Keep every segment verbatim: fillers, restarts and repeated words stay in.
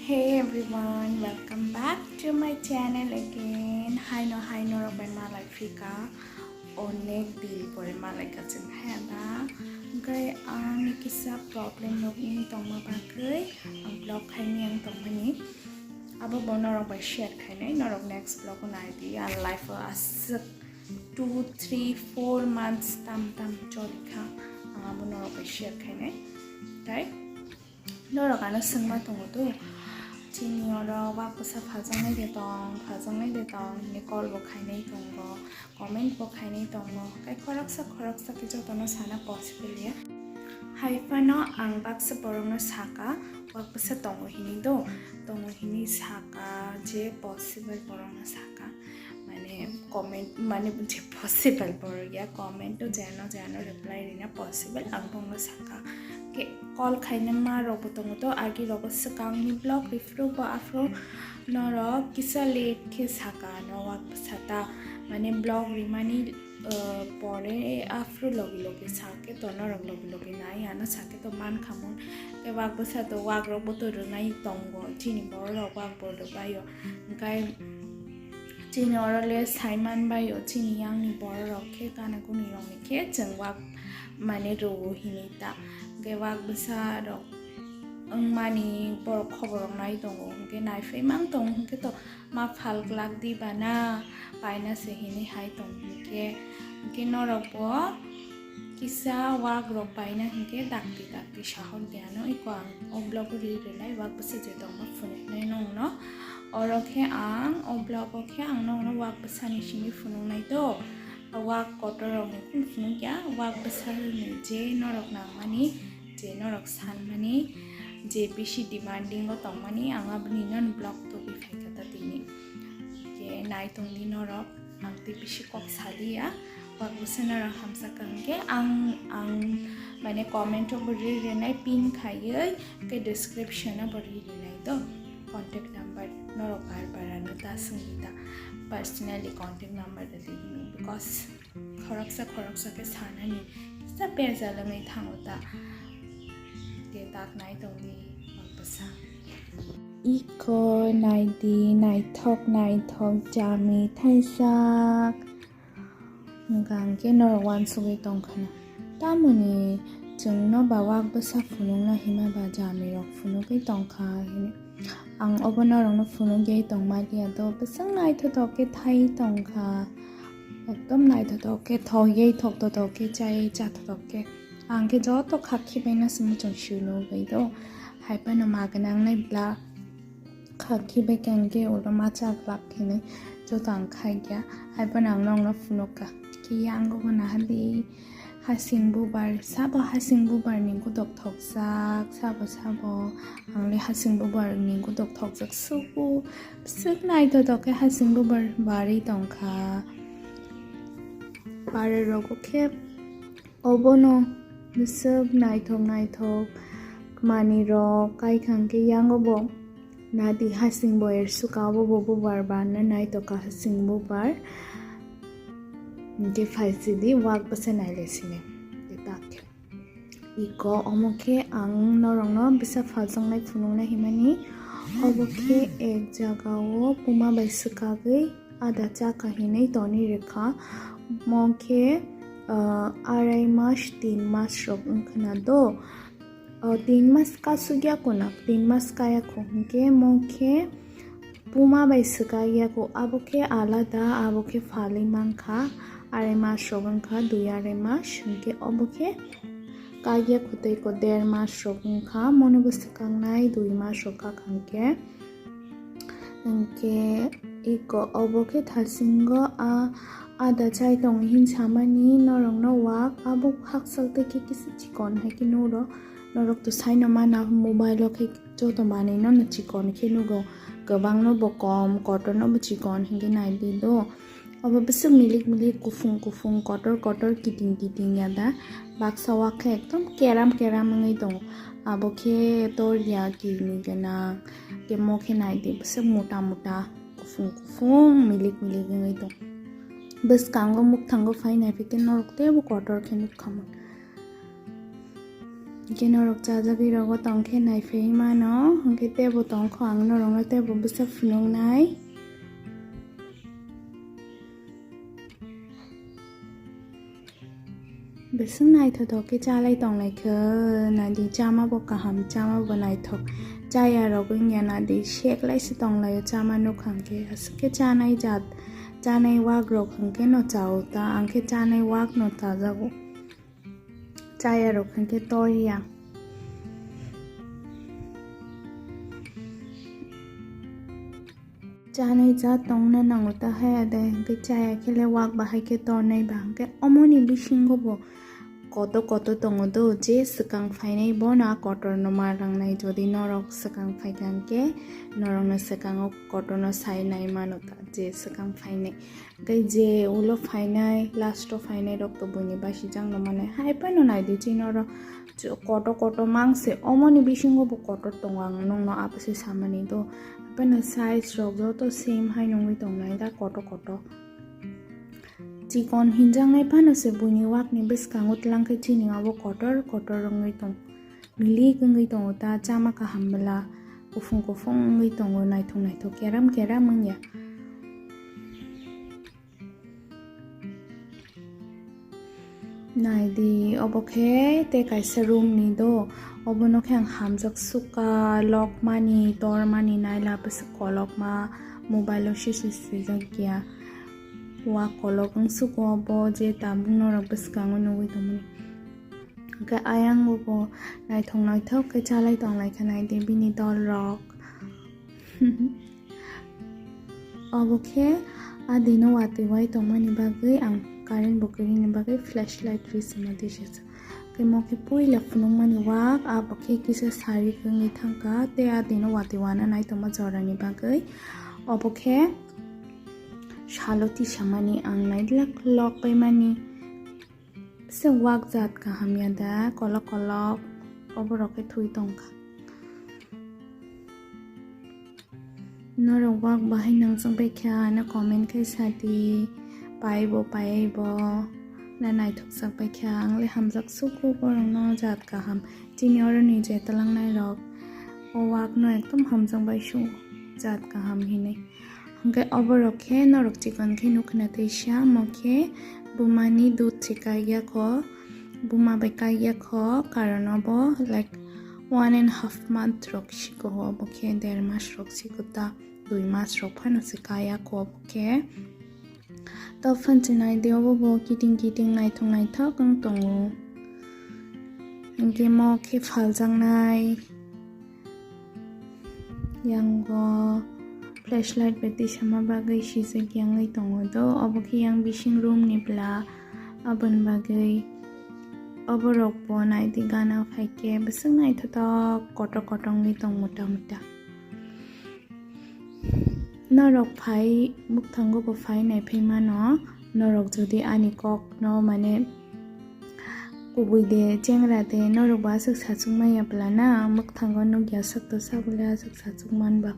Hey everyone, welcome back to my channel again. Haino haino rok bai malai phika, onek din pore malai ka chwng hai da. Hwnkhe ani kisa problem rok wng tongma bagwi ang vlog khaini ang tongmani. Abo bo norok bai share khainai, norok next vlog o nai di. Ang life o aswk two, three, four months tam tam choli kha, ang abo norok bai share khainai. Tai norok ano swngma tongo to, chini oro wak bwsa phaljaknai de tong, phaljaknai de tong hinwi call bo khainai tongo, comment bo khainai tongo, kai khoroksa khoroksa khe jotono sana possible ya. Hai phano ang baksa borokno saka, wak bwsa tongo hinwi do, tongo hinwi saka, je possible borokno saka. Mane comment, mane je possible borok ya, comment o jeno jeno reply rina possible, ang bongno saka. Ke call khainama rok bo tongo to, agi rogo swkangni vlog rifru bo afro norok kisa late khe saka no wak bwsa ta, mane vlog rimani, uh, pore afro logi logi sake to, norok logi logi nai ano sake to man khamung. Ke wak bwsa to wak rok bo to rwnai tongo, chini borok rok wak bo rwbaio. Hwnkhe chini oro le saiman baio, chini yangni borok rok khe gana guni rokni khe chwng wak mane rwo hinwi ta. Hwnkhe wak bwsa rok wngmani borok khobor rok nai tongo, hwnkhe naiphai mang tongo, hwnkhe to ma phal glak di bana paina se hinwi hai tong hwnkhe, hwnkhe norok bo kisa wak rok paina hwnkhe dakti dakti sahor di ano iko ang o vlog o ri rwlai wak bwsa je tongma phunuknai nongno. Oro khe ang o vlog o khe ang nongno wak bwsani simi phunuknai do. Wak kotor rokni phun phunukya, wak bwsarokni je norok nangmani, je norok sanmani, je bisi demanding o tongmani, ang aboni non vlog tubui phaikha ta tini. Je nai tongdi norok, ang tei bisi kok saliya. Wak bwsa norok hamsa kha hwnkhe ang, ang mane comment o bo ri rinai pin khaiwi, khe description o bo ri rinai do contact number, norok bar bar ano ta swngdi ta, personally contact number rwdi hwnwi, because khoroksa khoroksa khe sanani kisa bejal wngwi thango ta. Khe tak nai tongdi wak bwsa. Iko naidi naithok naithok jami thaisak. Hwnkha hwnkhe norok uansugwi tongkhana. Tamoni chwngno ba wak bwsa phunukna hima ba jamirok phunugwi tongkha hini. Ang obo norokno phunukgwi tongma liya do, bwswk naithotok khe thai tongkha. Ekdom naithotok khe thokgwi thoktotok khe chai chathotok khe. Ang khe joto khakhi baina se muchung sui nugwi do. Hai phano ma gwnangnai bla khakhi bai khe ang khe ulo ma cha glak hinwi joto ang khaikya. Hai phano ang nokno phunukha. Khe yango bo nahadi hasing bubar, sabo hasing bubar ni godok thokjak, sabo sabo ang le hasing bubar ni godok thokjak suku. Bwswk naithotok khe hasing bubar barwi tongkha. Bare rogo khe obono bwswk naithok naithok manwi rok kaikha hwnkhe yango bo nadi hasing bo er suka obo bo bubar barna naithoka hasing bubar. Hwnkhe phaisidi wak bwsa nailaisini. Hwnkhe tak khe iko omo khe ang norokno bwsa phaljaknai phunukna himani. Obo khe ek jagao puma bai swkagwi ada chakha hinwi toni rwkha. Mo khe, ah, arai mas, tin mas rok wngkhana do. O tin mas kasugya kono, tin mas kaya kho hwnkhe mo khe puma bai swkagya kho, abo khe alada, abo khe phalwi mankha. Arai mas rok wngkha, dui arai mas hwnkhe obo khe kagya khwtwi ko der mas rok wngkha, mono bo swkaknai dui mas rok kaka hwnkhe. Hwnkhe iko obo khe thasingo a ada chai tongo hin samani norokno wak abo hakchal tei khe kisa chikon hai khe nuro norok to saino mana mobile o khe joto manwi no chikon khe nugo kwbang no bo kom kotor no bo chikon hinkhe naidi do. Obo bwswk milik milik, kuphung kuphung, kotor kotor, kiting kiting ya da. Baksa wak khe ekdom keram keram wngwi tongo. Abo khe tor ya kini gwnang. Khe mo khe nai di, bwswk mota mota, kuphung kuphung, milik milik wngwi tongo. Bwskango mukthango phai nai phai khe norok teibo kotor khe nukha mo. Hwnkhe norok chajagwi rogo tongkhe naiphai mano, hwnkhe teibo tongkho ang norokno teibo bwsa phunuknai. Bwswk naithothok khe chalai tonglaikha, naidi chamabo kaham, chamabo naithok. Chaya rok wngya naidi seklaisa tonglaio chama nukha hwnkhe, aswk khe chanai jat, chanai wak rok hwnkhe no chao ta, ang khe chanai wak no chajago. Chaya rok hwnkhe torya. Chanai jat tongna nango ta haya de, hwnkhe chaya khe le wak bahai khe tornai ba, hwnkhe omoni bisingo bo koto koto tongo do, je swkang phainai bono a kotor no ma rangnai, jodi norok swkang phaikha hwnkhe norokno swkango kotor no sai nai mano ta, je swkang phainai. Tei je ulo phainai, last o phainai rok to buini basijak no manai. Hai phano naidi chini oro koto koto mangse, omoni bisingo bo kotor tongo, ang nokno abose samani do. Hai phano size rok joto same hai nungwi tongnai da koto koto. Chikon hinjaknai phano se buini wakni bwskango twlang khe chini abo kotor kotor wngwi tong. Milik wngwi tongo ta, chama kaham bwla, kuphung kuphung wngwi tongo, naithok naithok, keram keram wngya. Naidi, obo khe tei kaisa room ni do, obono khe ang hamjak suka, lokmani, tormani, naila bwswk kolokma, mobile o sisi swijak ya, wa kolok wngsugo obo je tabuk norok bwskango nugwi tongmani. Hwnkhe ayang bo naithok naithok khe chalai tonglaikha naidi bini dol rok. Obo khe adino watwi wai tongmani bagwi ang current bo kwrwini bagwi flashlight rwi sima tisa. Khe mo khe puila phunukmani wak, abo khe kisa sari wngwi thangkha tei adino watwi wana naitongma jorani bagwi. Obo khe salo tisamani ang naidilak lok paimani. Se wak jat kaham ya da, kolok kolok, oborok khe thui tongkha. Norok wak bahai nangchong bai kha, ano comment khai sadi, pai bo, pai bo, na naithok chak bai kha, ang le hamjak suku borok no jat kaham. Chini oro ni je twlang nai rok, o wak no ekdom hamjak bai su, jat kaham hinwi. Hwnkhe oborok khe norok chikon khe nukna teisa, omo khe bumani dud se kaiya kho, buma bai kaiya kho, karon obo like one and half month rok siko, obo khe der mas rok siko ta, dui mas rok phano se kaiya kho obo khe. Tophan se naidi obo bo kiting kiting naithok naithok wng tongo. Hwnkhe omo khe phaljaknai. Yango flashlight bai twi sama bagwi sijak yangwi tongo do. Obo khe yang bising room ni bwla, aboni bagwi oborok bo naidi gana phaikhe bwswk naithothok kotor kotor wngwi tong mota mota. Norok phai, mukthango bo phai naiphai mano, norok jodi ani kokno mane kubui de, chengra de, norok bo aswk sachuk maya bwla na, mukthango nukya swk to sa bwle aswk sachuk man ba.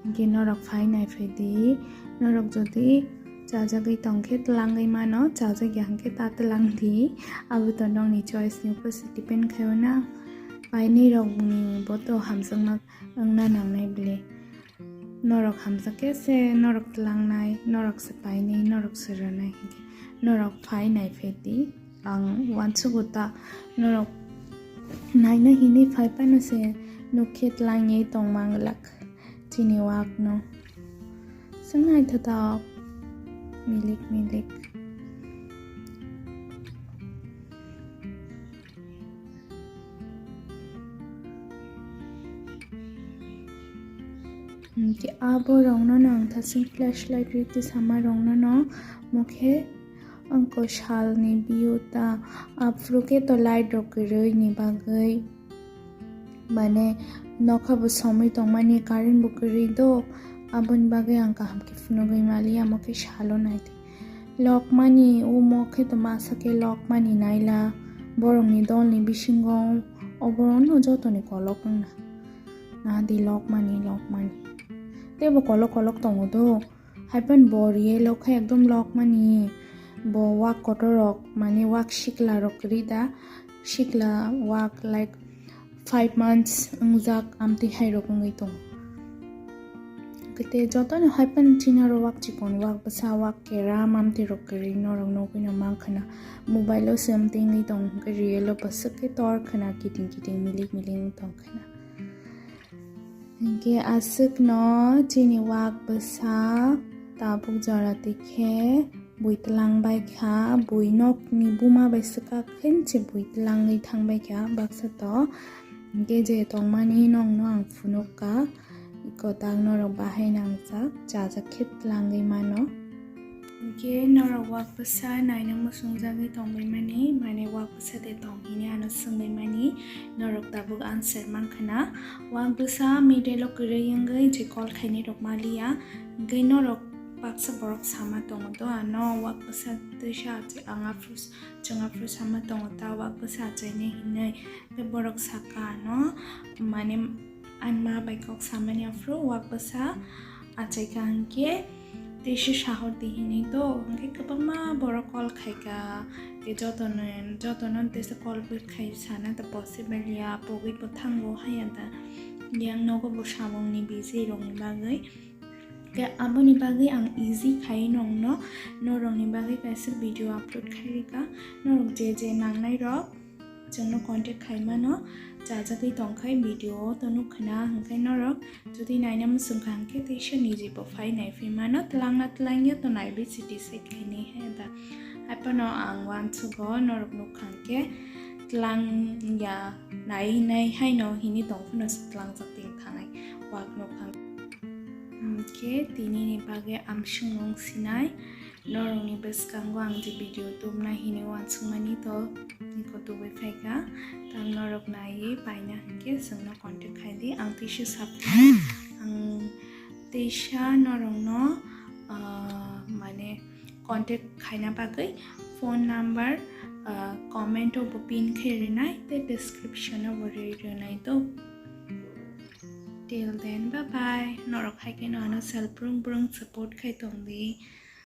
Hwnkhe norok phai naiphai di, norok jodi chajagwi tongkhe twlangwi mano, chajak ya hwnkhe ta twlang di, abo to nokni choice ni upor se depend khaio na. Painwi rok ni bo to hamjakma wngna nangnai bwle. Norok hamjak khe se norok twlangnai, norok se painai, norok se rwnai hwnkhe norok phai naiphai di. Ang uansugo ta norok naina hinwi phai phano se nuk khe twlangwi tongma glak chini wak no. Swk naithothok milik milik. Hwnkhe abo rokno no ang thasing flashlight rwi tisama rokno no mokhe wngkha salni view ta aphuru khe to light rok kwrwi ni bagwi mane nokha bo somwi tongmani current bo kwrwi do aboni bagwi ang kaham khe phunugwi maliya mokhe salo naidi. Lokmani omo khe to masa khe lokmani naila borokni dolni bisingo oborokno jotoni kolok wngna. Nadi lokmani lokmani. Teibo kolok kolok tongo do. Haiphano bo real o khe ekdom lokmani. Bo wak kotorrok mane wak siklarok kwrwi da. Sikla wak like five months wngjak amtwi hairok wngwi tongo. Kete jotono hai phano chini oro wak chikon, wak bwsa, wak keram, amtwi rok kwrwi norok nugwino mankha na. Mobile o se amtwi wngwi tong hwnkhe real o bwswk khe tor khna, kiting kiting milik milik wng tong khna. Hinkhe aswkno chini wak bwsa tabuk jora twi khe bui twlang bai kha, bui nokni buma bai swkak khe se bui twlangwi thang bai kha baksa to. Hinkhe je tongmani nokno ang phunuk kha, iko tak norok bahai nangjak, chajak khe twlangwi mano. Hinkhe norok wak bwsa naina muchungjagwi tongbaimani, mane wak bwsa de tong hini ano swngbaimani, norok tabuk answer mankha na. Wak bwsa middle o kwrwi wngwi je call khainai rok maliya, hinkhe norok baksa borok sama tongo do ano wak bwsa twisa achai ang aphuru s-, chwng aphuru sama tongo ta wak bwsa achainai hinwi, tei borok saka ano mane ani ma bai kok samani aphuru wak bwsa achaikha hinkhe teisa sahor di hinwi do hinkhe kwbangma borok call khaikha, tei jotono jotono teisa call bo khai sana ta possible ya pogwi bo thango haya da yang nogo bo samungni busy rokni bagwi. Khe aboni bagwi ang easy khai nongno norokni bagwi kaisa video upload khai rikha. Norok je je nangnai rok chwngno contact khai mano, chajagwi tongkhai video o to nukkhna hinkhe norok jodi naina muchungkha hinkhe teisa niji bo phai naiphai mano, twlangna twlangya to naibi se decide khainai hai da. Hai phano ang uansugo norok nukha hinkhe twlangya nai nai haino hini tongphano se twlangjak tong thangnai wak nukha. Hinkhe tinini bagwi amswk wng sinai norokni bwskango ang je video tubna hini uansukmani to iko tubui phaikha. Tam norok naiwi paina hinkhe chwngno contact khai di. Ang teisa sap ang teisa norokno, ah, mane contact khaina bagwi phone number, ah, comment o bo pin khe rinai tei description o bo ri rinai to. Till then, bye bye. Norok hai kheno ano sal brung brung support khai tong di.